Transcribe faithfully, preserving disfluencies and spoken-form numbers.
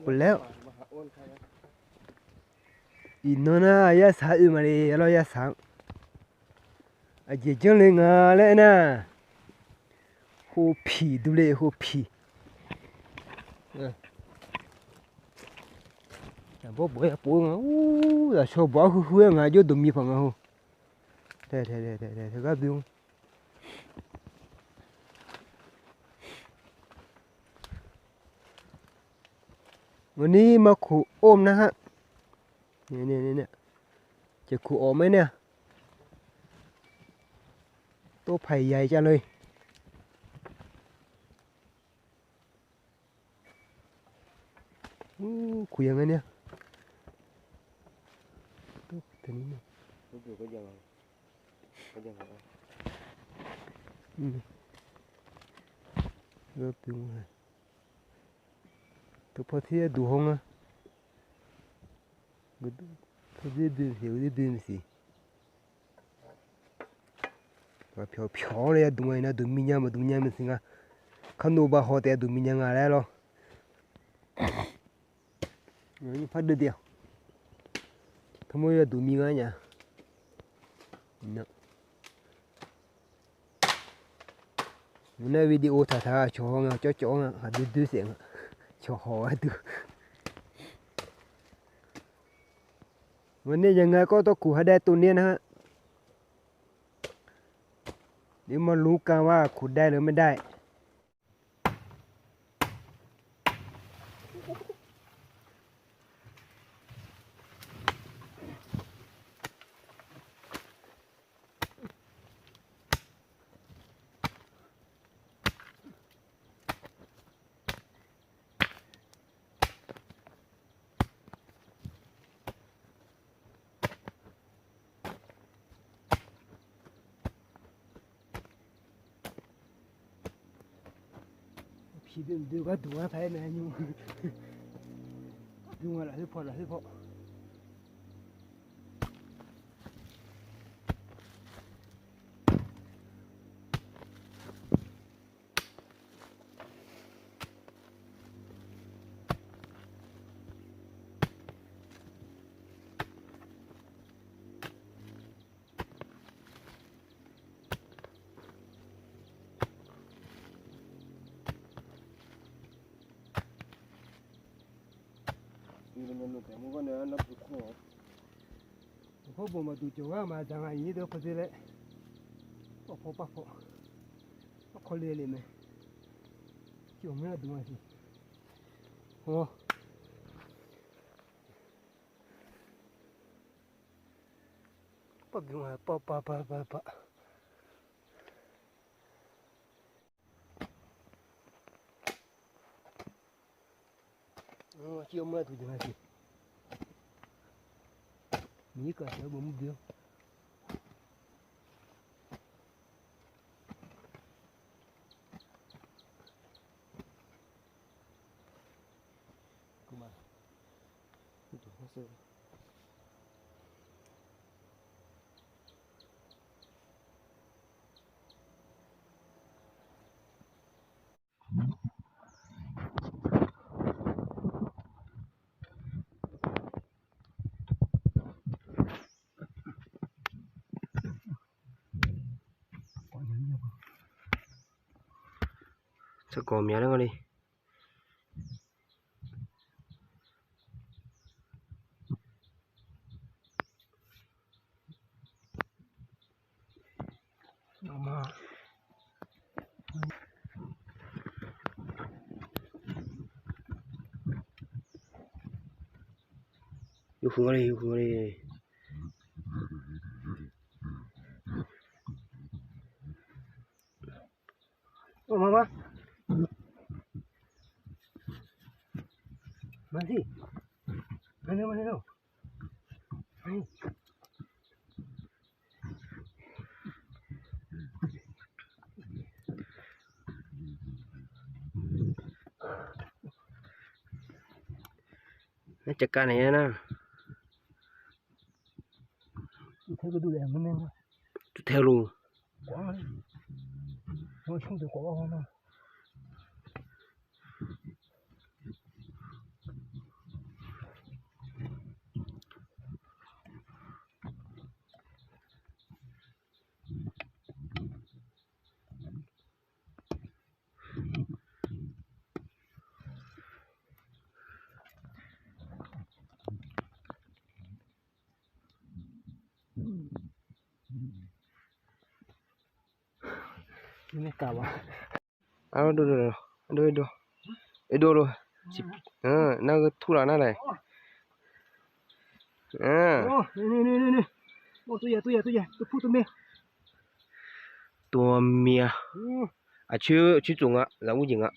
Laer, iqnan nar yarsaq oe maqle lawr, yarsaq-anr aqjeq janrle nga laer aernar, khof piq duq le, khof piq. Bawrbawq-aer pov-eu nga, ur, zaqcawq bawq-awr huiq huiq-aer nga, jawr dawqmiq paq nga ho. Tae tae tae tae tae gar bymr. Ngaq ni ma khof or nar ha. Ceqkof awq maer nar-a. Tov paq-iq ya-iq jav le. Kuq ya nga nar-a. Tov paw tir-aer duq haw nga. Tov zir bymr siq, zir bymr siq. Pyawq pyawq-awr nae yadmq-a iqnan, duq mir nya maqduq nya maqsiq nga. Karnov bav haw taef-aer duq mir nya nga laer lawr. Par deuv de-aq. Tmr yawduq mir ngar nya. Ngeur nar video taqtaq cawq haw nga, cawv cawv nga, khaqdui dui saef nga. Cawq haw gharduq. Ngeur nar ya nga kawv tawv kuq ha daev tov nar nar-a. Nymr ma lur kav-a kuq daev leu maer daev. Piqdui mqdui gharduq-anr taq-aer mae nymr. Dui nga lafkhoer paw lafkhoer paw. Paw bof maqduq jawq gar maqdzaq nga iqnyir deuq paw dzer laer. Paw paw paw paw. Paw kawv le le mae. Jawq myanr duq nga siq. Paw bymr-aq paw paw paw paw paw. Tiv-awr mawr-aer duq jeq nga siq. Miqyaer keuv-aq tiq-aer bof mr bi-awr. Tsawrkawv mya laer nga le. Yawhuiq nga le, yawhuiq nga le. Maq maq. Maq siq. Maq siq, maq siq lawr. Nar cavkav naeq-aer nar. Tuvtae luf. Nar, nar, nar. Ardov, ardov, ardov, nar gheu turlaf nar lae. Tov mir-a. Aqcoer coer tsov nga, lafmur jeq nga.